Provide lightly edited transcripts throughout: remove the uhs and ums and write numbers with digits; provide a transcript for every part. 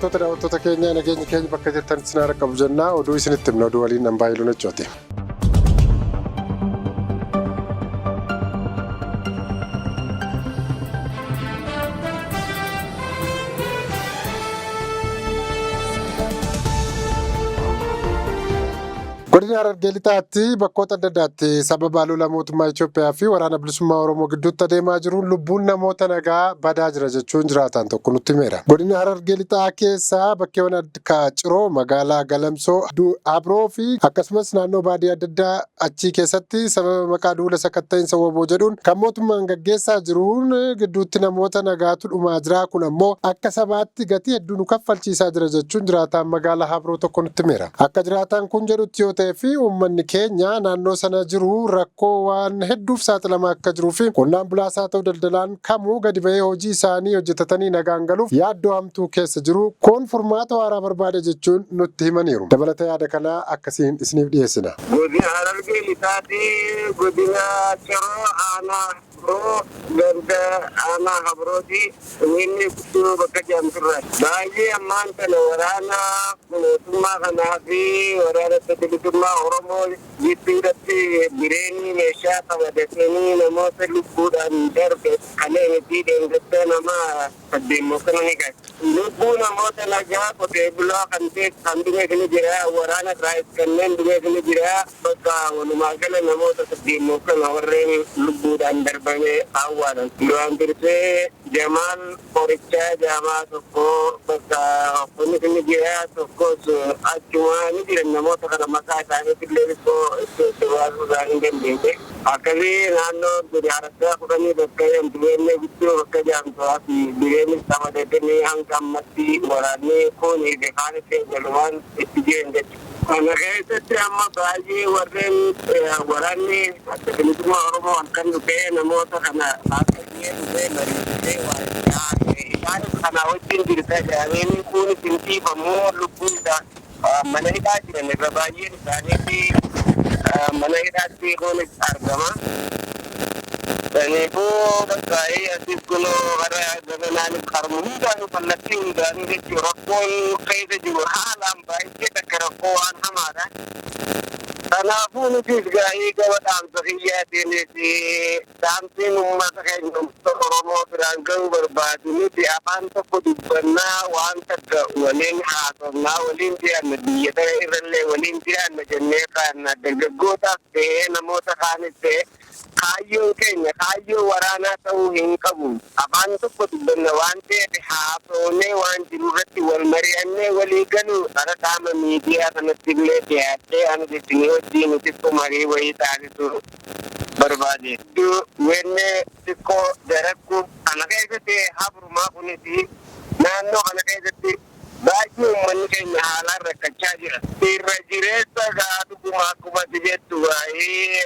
Kabajamtoota daawwattoota keenya, nageenya keenya bakka jirtan isin haara qabu jennaa. Oduu isinitti himna. Oduu waliin hambaa iluu nachooti. Godina Harargee Lixaatti bakkoota adda addaatti sababa lola mootummaa Itoophiyaa fi waraana bilisummaa Oromoo gidduutti adeemaa jiruun lubbuun namoota nagaa badaa jira jechuun jiraataan tokko nutti himeera. Godina Harargee Lixaa keessaa bakkeewwan akka Ciroo, magaalaa Galamsoo, Abroo fi akkasumas naannoo baadiyyaa adda addaa achii keessatti sababa maqaa duula sakatta'iinsa WBO jedhuun kan mootummaan gaggeessaa jiruun gidduutti namoota nagaatu dhumaa jira. Kun ammoo akka sabaatti gatii hedduu nu kaffalchiisaa jira jechuun jiraataan magaalaa Habroo tokko nutti himeera. Akka jiraataan kun jedhutti yoo ta'ee fi uummanni keenya naannoo sana jiru rakkoo waan hedduuf saaxilamaa akka jiruu fi qonnaan bulaas haa ta'u daldalaan kamuu gadi ba'ee hojii isaanii hojjetatanii nagaan galuuf yaaddoo hamtuu keessa jiru, kun furmaata waaraa barbaada jechuun nutti himaniiru. Dabalata yaada kanaa akkasiin isiniif dhiyeessina. Godina Harargee Lixaati godina Ciroo aanaa Habroo ganda aanaa Habrooti inni guddoo bakka jedhamturraa. Baay'ee ammaan tana waraana mootummaa kanaa fi waraana adda bilisummaa Oromoo gidduudhatti bireenii meeshaa qabadatanii namoota lubbuudhaan darbe kalee miti dheengadda nama saddeet kana ni gahe. Lubbuu namoota nagaa qotee bulaa kan ta'e kan dhumees ni jira, waraana irraas kanneen dhumees ni jira. Bakka walumaa gala namoota 8 kana warreen lubbuudhaan darbame awwaalan. Duraan dursee Jamaal Qorichaa Jaamaa tokko bakka kunis ni jira, tokkos achumaa ni jiran. Namoota kana maqaa isaaniitillee xiqqoo itti baasuu hin dandeenye. Akkasii naannoo gadi Araddaa 10 bakka jedhamtu beellee guddoo bakka jedhamtu fi bireenis qabatatanii hanga ammatti waraanni kun kaan itti walumaan itti jiran jechuudha. Kana keessatti amma baay'ee warreen waraanni adda bilisummaa Oromoo halkan dhufee namoota kana akka dhiyee dhufee mariisisee waan isaanis kana wajjin jirta jedhanii kun isin dhiifamu lubbuun isaa mana hidhaa jiran irra baay'een isaaniitti mana hidhaatti kunis argama. Kanaafuu bakka asis kunoo gara gabanaanis harmu hundaanuu kallattii hundaanuu jechuun rakkoon keessa jiru haalaan baay'ee takka rakkoo waan hamaadha. Kanaafuu nutis gaa'ii gaba dhaamsa kiyyaatiinis dhaamsiin uummata keenya uummata Oromoo biraan ga'uu barbaadu, nuti afaan tokko dubbannaa, waan takka waliin haasofnaa, waliin jiraanna, biyya tana irrallee waliin jiraanna jennee kaanna. Dargaggootaaf ta'ee namoota kaanis ta'ee kaayyoon keenya kaayyoo waraanaa ta'uu hin qabu. Afaan tokko dubbanna waan ta'eef haasoonee waan jiru irratti wal mari'annee walii galuu karaa qaama miidiyaa kanatti illee dhiyaadhee ani isinii wajjin xiqqoo marii wayii taasisuu barbaade. Wennee xiqqoo darakku kana keessatti habrumaa kunis naannoo kana keessatti baay'ee uummanni keenya haalaan rakkachaa jira. Irra jireessa gaa dhuguma akkuma ati jettu baay'ee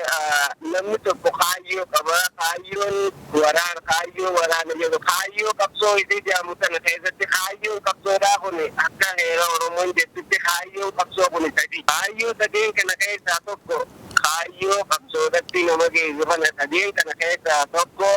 namni tokko kaayyoo qaba. Kaayyoon waraana, kaayyoo waraana jedhu, kaayyoo qabsoo isii jedhamu sana keessatti kaayyoon qabsoodhaa kun akka heera Oromoon jettutti kaayyoon qabsoo kun sadi. Kaayyoo sadeen kana keessaa tokko kaayyoo qabsoodhatti nama geessu kana sadeen kana keessaa tokko,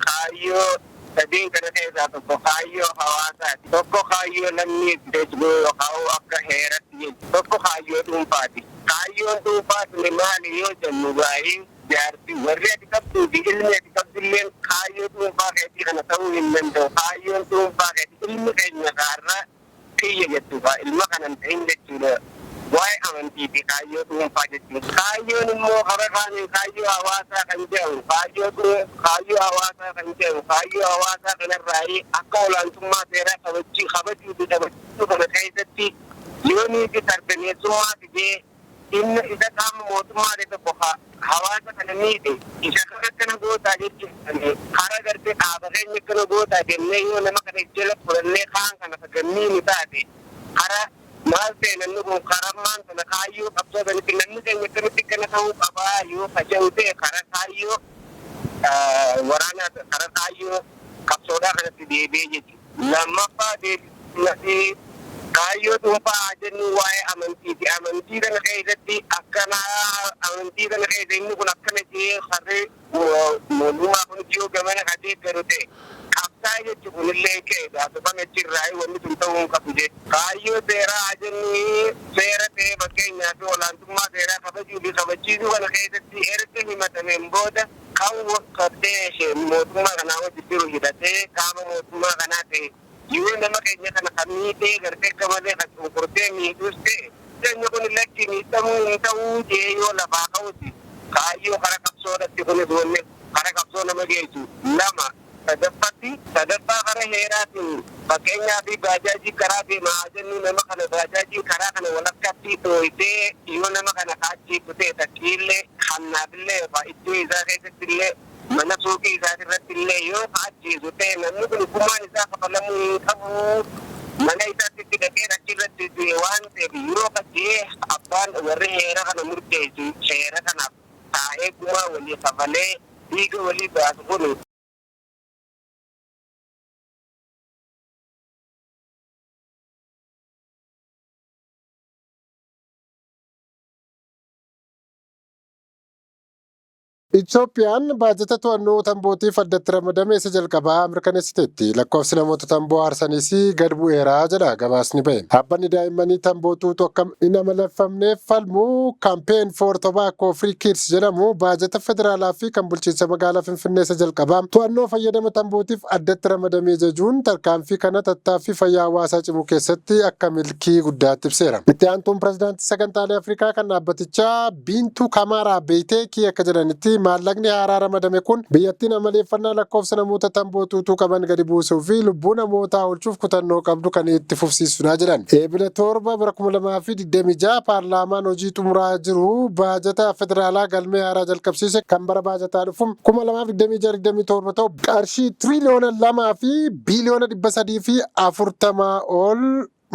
kaayyoo sadeen kana keessaa tokko kaayyoo hawaasaati. Tokko kaayyoo lammii jechuun yookaan akka heeratti jechuudha. Tokko kaayyoo dhuunfaati. Kaayyoon dhuunfaa sun maali yoo jennu, baay'ee jaarsi warri ati qabduu fi ilmi ati qabdulleen kaayyoo dhuunfaa keetii kana ta'uu hin danda'u. Kaayyoon dhuunfaa keetii ilmi keenya kaarraa kiyya jettuufa ilma kanan ta'in jechuudha. Waa'ee amantii fi kaayyoo dhuunfaa jechuudha. Kaayyoon immoo karaa kaaniin kaayyoo hawaasaa kan jedhamu, kaayyoo hawaasaa kan jedhamu, kaayyoo hawaasaa kanarraa akka olaantummaa seeraa kabajuu kabajuu fi kabajuu kana keessatti yoo niiti sardaneessummaa fidee inni isa qaama mootummaa ta'e tokko hawaasa kana miidhe, isa kana akkana gootaa jechuun karaa gartee dhaaba keenya akkana gootaa jennee yoo nama kana jala fudhannee kaan kana saganniini taate, karaa maal ta'e namni kun karammaan sana kaayyoo qabsoo sanitti namni keenya akkamitti akkana ta'uu qabaa yoo faca'u ta'e, karaa kaayyoo waraanaa, karaa kaayyoo qabsoodhaa kanatti deebi'ee jechuudha. Lammaffaa deebii kaayyoo dhuunfaa jennu waa'ee amantiiti. Amantii kana keessatti akkana, amantii kana keessa inni kun akkana jee harree mootummaa kun yoo gamana ka deeggaru ta'e qabsaa jechuun kunillee ka'e gaafa achirraa wanni sun ta'uu hin qabu jechuudha. Kaayyoo seeraa haa jennu, seera ta'ee fakkeenyaaf olaantummaa seeraa kabajuu fi kabachiisuu kana keessatti erga himatameen booda kan qabatee mootummaa kanaa wajjin jiru hidhatee qaama mootummaa kanaa ta'e yoo nama keenya kana kan miidhee gartee akka malee kan cunqurtee miidhuus ta'e, keenya kun lakki miidhamuu hin ta'uu jee yoo lafaa ka'uti kaayyoo kara qabsoodhatti kunis wanni kara qabsoo nama geessu lama. Sadaffatti, sadaffaa kara heeraatiin fakkeenyaa fi baajaajii karaa deemaa haa jennu, nama kana baajaajiin karaa kana walakkaatti dhooytee yoo nama kana kaachiftu ta'e, takkiillee hannaafillee yookaan iddoo isaa keessatti illee mana suuqii isaa irratti illee yoo kaachiftu ta'e, namni kun gumaan isaa kafalamuu hin qabu. Mana isaatti itti dhaqee achirratti du'e waan ta'eef, yeroo qaccee abbaan warri heera kana murteessu seera kanaaf taa'ee gumaa walii kafalee dhiiga walii baasu kun Itoophiyaan baajata to'annoo tambootiif addatti ramadame isa jalqabaa mirkaneessiteetti. Lakkoofsi namoota tamboo aarsaniis gad bu'eera jedha gabaasni bahe. Dhaabbanni daa'immanii tamboo xuuxu akka hin amaleeffamneef falmu Campaign for Tobacco Free Kids jedhamu baajata federaalaa fi kan bulchiinsa magaalaa Finfinnee isa jalqabaa to'annoo fayyadama tambootiif addatti ramadamee jechuun tarkaanfii kana tattaaffii fayyaa hawaasaa cimuu keessatti akka milkii guddaatti ibseera. Itti aantuun pirezidaantii sagantaalee Afrikaa kan dhaabbatichaa Biintuu Kamaaraa Beeyteekii akka jedhanitti, maallaqni haaraa ramadame kun biyyattiin amaleeffannaa lakkoofsa namoota tamboo xuuxuu qaban gadi buusuu fi lubbuu namootaa oolchuuf kutannoo qabdu kan itti fufsiisudha jedhan. Eebila 7 bara 2026 paarlaamaan hojii xumuraa jiru baajata federaalaa galmee haaraa jalqabsiise kan bara baajataa dhufu 2026-27 ta'u qarshii tiriliyoona 2 fi biiliyoona 340 ol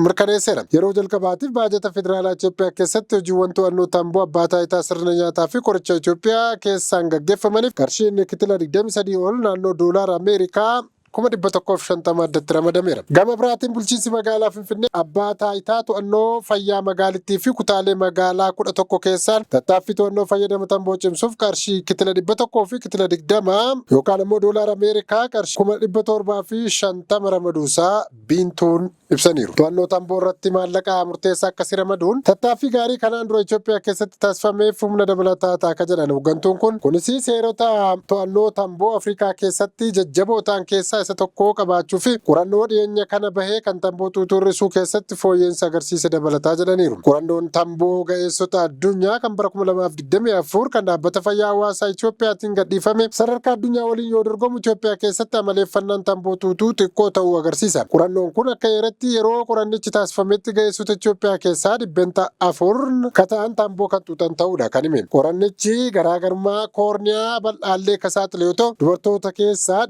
mirkaneesseera. Yeroo jalqabaatiif baajata federaalaa Itoophiyaa keessatti hojiiwwan to'annoo tamboo abbaa taayitaa sirna nyaataa fi qoricha Itoophiyaa keessaan gaggeeffamaniif qarshiin kitila 23 ol naannoo doolaara Ameerikaa 150,000 addatti ramadameera. Gama biraatiin bulchiinsi magaalaa Finfinnee abbaa taayitaa to'annoo fayyaa magaalittii fi kutaalee magaalaa 11 keessaan tattaaffii to'annoo fayyadama tamboo cimsuuf qarshii kitila 100 fi kitila 20 yookaan immoo doolaara Ameerikaa qarshii 750,000 ramaduusaa Biintuun ibsaniiru. To'annoo tamboo irratti maallaqa murteessaa akkasii ramaduun tattaaffii gaarii kanaan dura Itoophiyaa keessatti taasifameef humna dabalataa ta'a akka jedhan hooggantuun kun, kunis seerota to'annoo tamboo Afrikaa keessatti jajjaboo ta'an keessaa isa tokko qabaachuu fi qorannoo dhiyeenya kana bahee kan tamboo xuuxuu hir'isuu keessatti fooyya'insa agarsiise dabalataa jedhaniiru. Qorannoon tamboo ga'eessota addunyaa kan bara 2024 kan dhaabbata fayyaa hawaasaa Itoophiyaatiin gadhiifame sadarkaa addunyaa waliin yoo dorgomu Itoophiyaa keessatti amaleeffannaan tamboo xuuxuu xiqqoo ta'uu agarsiisa. Qorannoon kun akka eeretti, yeroo qorannichi taasifametti ga'eessota Itoophiyaa keessaa 4% ka ta'an tamboo kan xuuxan ta'uudha kan hime. Qorannichi garaagarummaa koorniyaa bal'aallee ka saaxile yoo ta'u, dubartoota keessaa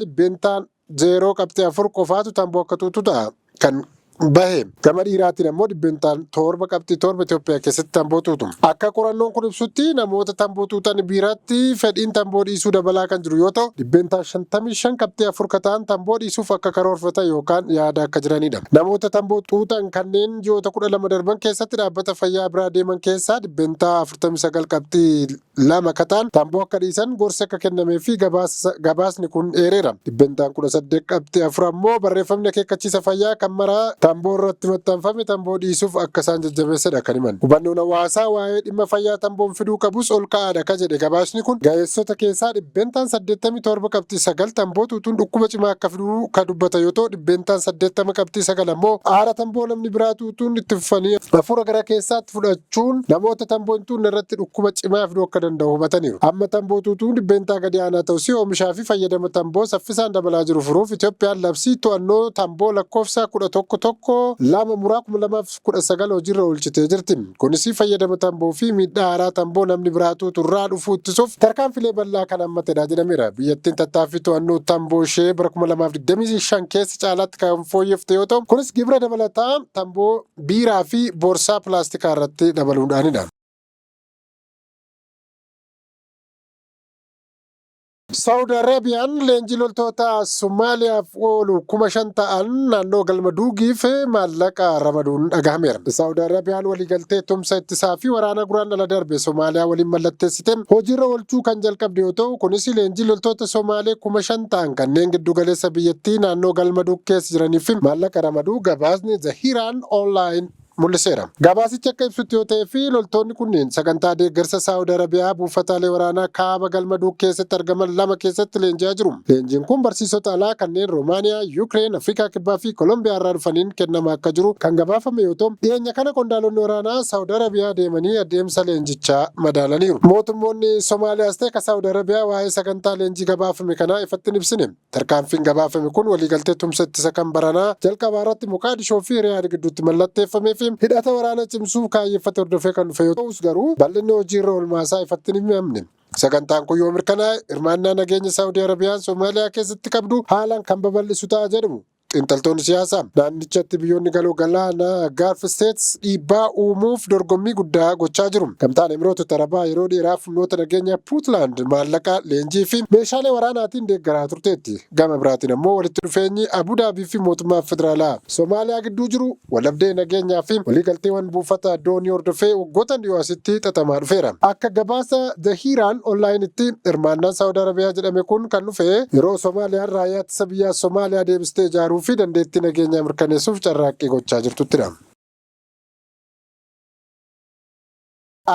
0.4% qofaatu tamboo akka xuuxu ta'a kan bahe. Gama dhiiraatiin ammoo 7.7% Itoophiyaa keessatti tamboo xuuxu. Akka qorannoon kun ibsutti, namoota tamboo xuuxan biratti fedhiin tamboo dhiisuu dabalaa kan jiru yoo ta'u, 55.4% ka ta'an tamboo dhiisuuf akka karoorfatan yookaan yaada akka jiranidha. Namoota tamboo xuuxan kanneen ji'oota 12 darban keessatti dhaabbata fayyaa biraa deeman keessaa 49.2% ka ta'an tamboo akka dhiisan gorsi akka kennamee fi gabaasni kun eereera. 18.4% ammoo barreeffamni akeekkachiisa fayyaa kan maraa tamboo irratti maxxanfame tamboo dhiisuuf akka isaan jajjabeessedha kan himan. Hubannoon hawaasaa waa'ee dhimma fayyaa tamboon fiduu qabus ol ka'aadha ka jedhe gabaasni kun, ga'eessota keessaa 87.9% tamboo xuuxuun dhukkuba cimaa akka fiduu ka dubbata yoo ta'u, 80.9% ammoo aara tamboo namni biraa xuuxuun itti fufanii hafuura gara keessaatti fudhachuun namoota tamboo hin xuunne irratti dhukkuba cimaa fiduu akka danda'u hubataniiru. Amma tamboo xuuxuun dhibbeentaa gadi aanaa ta'us, oomishaa fi fayyadama tamboo saffisaan dabalaa jiru furuuf Itoophiyaan labsii to'annoo tamboo lakkoofsa 1112/2019 hojiirra oolchitee jirti. Kunis fayyadama tamboo fi miidhaa haaraa tamboo namni biraa xuuxu irraa dhufu ittisuuf tarkaanfilee bal'aa kan hammatedha jedhameera. Biyyattiin tattaaffii to'annoo tamboo ishee bara 2025 keessa caalaatti kan fooyyefte yoo ta'u, kunis gibira dabalataa tamboo, biiraa fi boorsaa pilaastikaa irratti dabaluudhaanidha. Saawud Arabiyaan leenjii loltoota Somaaliyaaf oolu 5,000 ta'an naannoo galma duugiif maallaqa ramaduun dhagahameera. Saawud Arabiyaan waliigaltee tumsa ittisaa fi waraana Guraandhala darbe Somaaliyaa waliin mallatteessite hojiirra oolchuu kan jalqabde yoo ta'u, kunis leenjii loltoota Somaalee 5,000 ta'an kanneen giddugaleessa biyyattii naannoo galma duug keessa jiraniif maallaqa ramaduu gabaasni The Hiiraan Online mul'iseera. Gabaasichi akka ibsutti yoo ta'ee fi loltoonni kunneen sagantaa deeggarsa Saawud Arabiyaa buufataalee waraanaa kaaba Galmaduug keessatti argaman lama keessatti leenji'aa jiru. Leenjiin kun barsiisota alaa kanneen Roomaaniyaa, Yuukireen, Afrikaa Kibbaa fi Kolombiyaa irraa dhufaniin kennama akka jiru kan gabaafame yoo ta'u, dhiyeenya kana qondaalonni waraanaa Saawud Arabiyaa deemanii adeemsa leenjichaa madaalaniiru. Mootummoonni Somaaliyaas ta'e ka Saawud Arabiyaa waa'ee sagantaa leenjii gabaafame kanaa ifatti hin ibsine. Tarkaanfiin gabaafame kun waliigaltee tumsa ittisa kan baranaa jalqabaa irratti Moqaadishoo fi Riyaad gidduutti mallatteeffamee fi hidhata waraana cimsuuf kaayyeffate hordofee kan dhufe yoo ta'us garuu bal'inni hojiirra oolmaasaa ifatti hin himamne. Sagantaan kun yoo mirkanaa'e hirmaannaa nageenya Saawudii Arabiyaan Somaaliyaa keessatti qabdu haalaan kan babal'isu ta'a jedhamu. Xiinxaltoonni siyaasaa naannichatti biyyoonni galoo galaanaa Gulf States dhiibbaa uumuuf dorgommii guddaa gochaa jiru. Gamtaan Emirootota Arabaa yeroo dheeraaf humnoota nageenyaa Puutland maallaqa, leenjii fi meeshaalee waraanaatiin deeggaraa turteetti. Gama biraatiin ammoo walitti dhufeenyi Abu Daabii fi mootummaa federaalaa Somaaliyaa gidduu jiru waldhabdee nageenyaa fi waliigalteewwan buufata doonii hordofee waggoota dhiyoo asitti xaxamaa dhufeera. Akka gabaasa The Hiiraan Onlaayinitti hirmaannaan Saawud Arabiyaa jedhame kun kan dhufe yeroo Somaaliyaan raayyaa ittisa biyyaa Somaaliyaa deebistee ijaaruu fi dandeettii nageenyaa mirkaneessuuf carraaqqii gochaa jirtuttidha.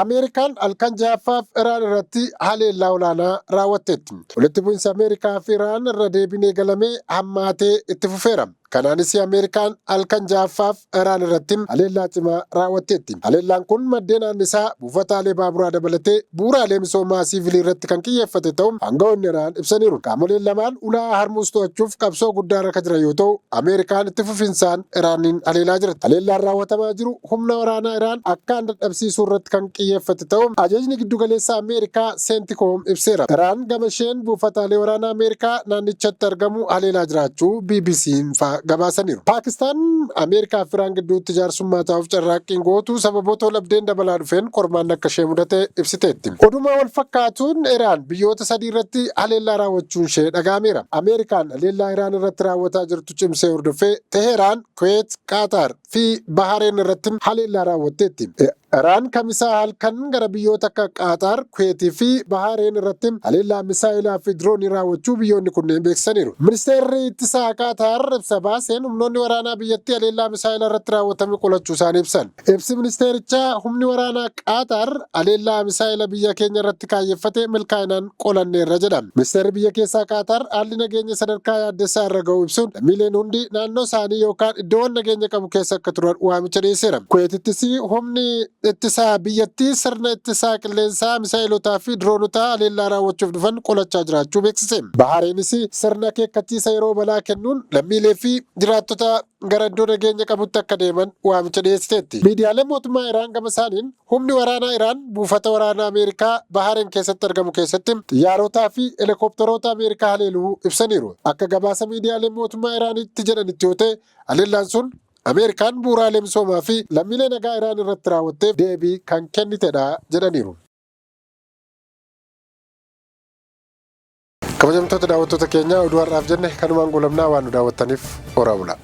Ameerikaan halkan ja'affaaf Iraan irratti haleellaa olaanaa raawwatteetti. Walitti bu'insi Ameerikaa fi Iraan irra deebiin eegalamee hammaatee itti fufeera. Kanaanis Ameerikaan halkan ja'affaaf Iraan irratti haleellaa cimaa raawwatteetti. Haleellaan kun maddeen annisaa, buufataalee baaburaa dabalatee bu'uuraalee misoomaa siivilii irratti kan xiyyeeffate ta'uu aangawoonni Iraan ibsaniiru. Qaamoleen lamaan ulaa Harmuuz to'achuuf qabsoo guddaa irra kan jiran yoo ta'u, Ameerikaan itti fufinsaan Iraaniin haleelaa jirti. Haleellaan raawwatamaa jiru humna waraanaa Iraan akkaan dadhabsiisuu irratti kan xiyyeeffate ta'uu ajajni giddugaleessa Ameerikaa Seentikoom ibseera. Iraan gama isheen buufataalee waraanaa Ameerikaa naannichatti argamu haleelaa jiraachuu BBC'n fa'aa gabaasaniiru. Paakistaan Ameerikaa fi Iraan gidduutti jaarsummaa taa'uuf carraaqqiin gootu sababoota waldhabdeen dabalaa dhufeen qormaanni akka ishee mudate ibsiteetti. Oduma wal fakkaatuun Iraan biyyoota sadii irratti haleellaa raawwachuun ishee dhaga'ameera. Ameerikaan haleellaa Iraan irratti raawwataa jirtu cimsee hordofee Teheraan, Kuweet, Qaataar fi Bahareen irratti haleellaa raawwatteetti. Iraan kamisaa halkan gara biyyoota akka Qaataar, Kuweetii fi Bahareen irratti haleellaa misaa'ilaa fi diroonii raawwachuu biyyoonni kunneen beeksisaniiru. Ministeerri ittisaa Qaataar ibsa baaseen humnoonni waraanaa biyyattii haleellaa misaa'ilaa irratti raawwatame qolachuu isaanii ibsan. Ibsi ministeerichaa humni waraanaa Qaataar haleellaa misaa'ila biyya keenya irratti kaayyeffate milkaa'inaan qolanneerra jedha. Ministeerri biyya keessaa Qaataar haalli nageenya sadarkaa yaaddessaa irra ga'uu ibsuun lammiileen hundi naannoo isaanii yookaan iddoowwan nageenya qabu keessa akka turan waamicha dhiyeesseera. Kuweetittis humni ittisaa biyyattii sirna ittisaa qilleensaa misaa'ilotaa fi diroonotaa haleellaa raawwachuuf dhufan qolachaa jiraachuu beeksise. Bahareenis sirna akeekkachiisa yeroo balaa kennuun lammiilee fi jiraattota gara iddoo nageenya qabutti akka deeman waamicha dhiyeessiteetti. Miidiyaaleen mootummaa Iraan gama isaaniin humni waraanaa Iraan buufata waraanaa Ameerikaa Bahareen keessatti argamu keessatti xiyyaarotaa fi helikopteroota Ameerikaa haleeluu ibsaniiru. Akka gabaasa miidiyaaleen mootummaa Iraanitti jedhanitti yoo ta'e haleellaan sun Ameerikaan bu'uuraalee misoomaa fi lammiilee nagaa Iraan irratti raawwatteef deebii kan kennitedha jedhaniiru. Kabajamtoota daawwattoota keenyaa, oduu har'aaf jenne kanumaan goolabnaa. Waan nu daawwattaniif horaa bulaa.